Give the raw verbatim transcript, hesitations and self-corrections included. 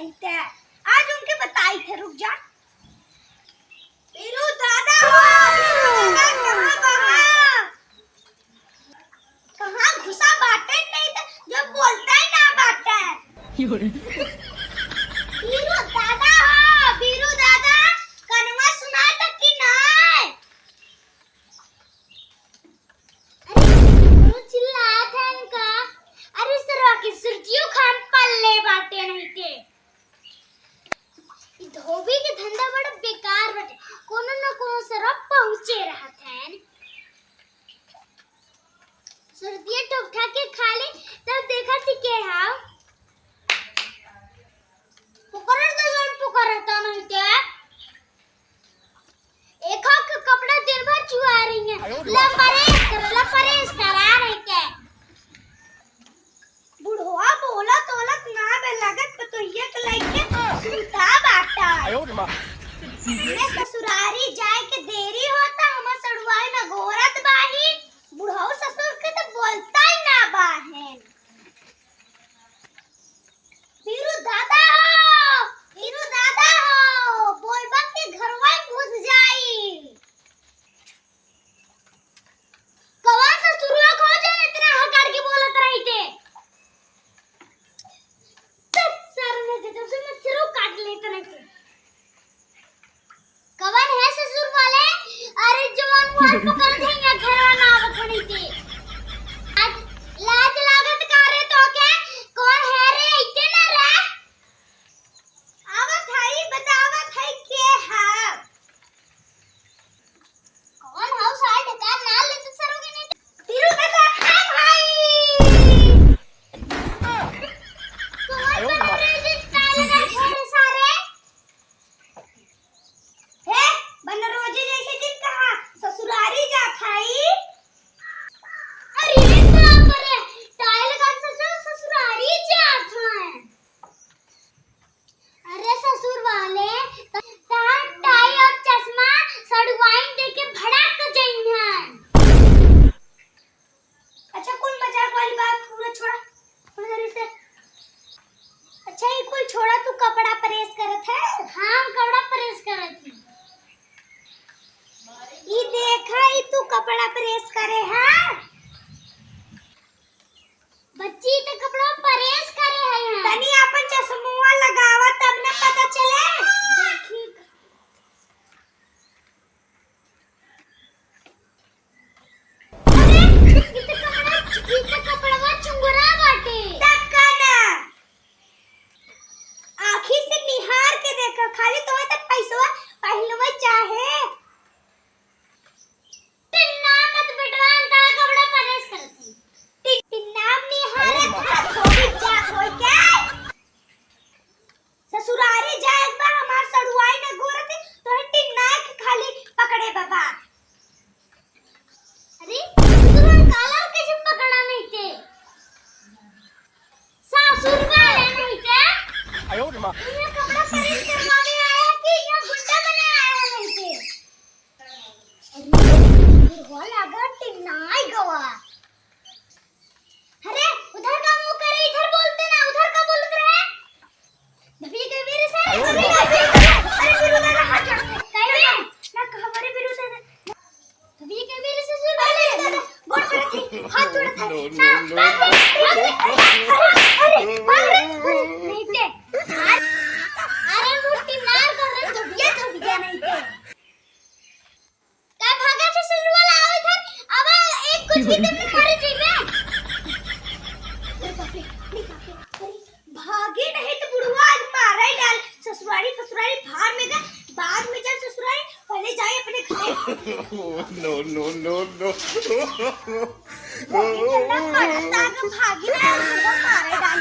आज उनके बताई थे, रुक जा। बीरू दादा हो, बीरू दादा, कहाँ, कहाँ? कहाँ घुसा बाटे नहीं तो जो बोलता ही ना बाटे। बीरू दादा हो, बीरू दादा, कनवा सुना तो कि नहीं? अरे, कौन चिल्लात है इनका? अरे, सरवा के सुरतियो खान पल्ले बाटे नहीं के। ई धोबी के धंधा बड़ा बेकार बाटे। कोनो न कोनो सरवा पहुँचे रहत है। सुरतिया टोकठा के खा ले, तब देखा थी के हाव। पुकरत तो जौन पुकरत नहीं के। एक हक कपड़ा दिन भर चुआ रही है। ला परेस कर, ला परेस करा रही के। बुढ़वा बोलत बोलत ना बे लगत पतोहिया के लइके सुता बाटा। आयो रे माँ। हमें ससुरारी जाए के देरी होता, हम सड़ुआई में गोरत बाही। बुढ़ऊ ससुर के तो बोलता ही ना बाहेन। बीरू दादा हो, बीरू दादा हो, बोलबा के घरवा में घुस जाई। कवन ससुरवा को जौन इतना हकार के बोलत रही थे? तब सर में जब से मैं सिरों काट लेते रहे थे। कवन है ससुर वाले? अरे जवान वाल पकड़ के यहाँ घरवा ना आवत बनी थे। आज लाज लागत का रे तो के? कौन है रे? इते ना रे। आवत हई, बतावत हई के है। कौन हौ साले ढकार नाल ले तो सरोगे नहीं। बीरू दादा, ए भाई। कौन बन रहे जिस काले ना छोड़े सारे? हे, बन रोजे जैसे दिन कहा ससुरारी जात हई। अरे बाप रे, टाइल का ससुर ससुरारी जात है। अरे ससुर वाले, त-, तहार टाई और चश्मा सड़ुआइन देके भड़क जइहन। अच्छा, कुल मजाक वाली बात पूरा छोड़ा, पूरा जल्दी से। अच्छा, ये कुल छोड़ा, तू कपड़ा प्रेस करत है? हाँ, हम कपड़ा प्रेस करत ही। ई देखा, ई तू कपड़ा प्रेस करे है? बच्ची, त कपड़ा प्रेस करे है यहाँ। तनी आपन चश्मवा लगावा, तब न पता चले। देखी। अरे, ई त कपड़ा, ई त कपड़वा चुंगरा बाटे। तब का ना? आँखी से निहार के देखो, खाली तोहे त पैसवा पहिलवा चाहे। टिन्ना मत बेटवा, अंता कपड़ा प्रेस करत ही। टिन-, टिन्ना निहारे अरे माँ। तोरा धोबी जात होई के? ससुरारी जाए बा हमार सड़ुआई न गोरत, तोहे टिन्ना के खाली पकड़े बा बात। अरे, ससुर काला कैसे पकड़ा नहीं थे? ससुर वाले नहीं थे? आयो रे माँ। इन्हें कपड़ा प्रेस करवाने आया कि यहाँ गुंडा बने आया नहीं थे? अरे, बुढ़वा लागा टिन्नाई गवा। अरे, उधर का मुंह करे, इधर बोलते ना, उधर का बोलत रहे? धोबिया के बीरू से, अरे, अरे, बीरू दादा, हाथ जोड़ के। कहे ना, ना कहा, अरे, बीरू दादा। धोबिया के बीरू से, अरे, बीरू दादा, गोड़ पड़त है, हाथ जोड़त है। No, no, ना, no। भाग रे, भाग रे, अरे, अरे, भाग रे, अरे, नहीं ते। अरे, वो टिन्नार कर रहे, धोबिया, धोबिया नहीं ते। का भागा थे ससुर वाला, आओ इधर। अब एक कुछ भी तुमने मारे जी में। अरे बाप रे, अरे बाप रे, अरे भागे नहीं तो बुढ़वा आज मारा ही डाल। ससुरारी फसुरारी भाड़ में गए, बाद में जाए ससुरारी, पहले जाए अपने घर। No, no, no, no। भागे नहीं, बुढ़वा मारा ही डाल।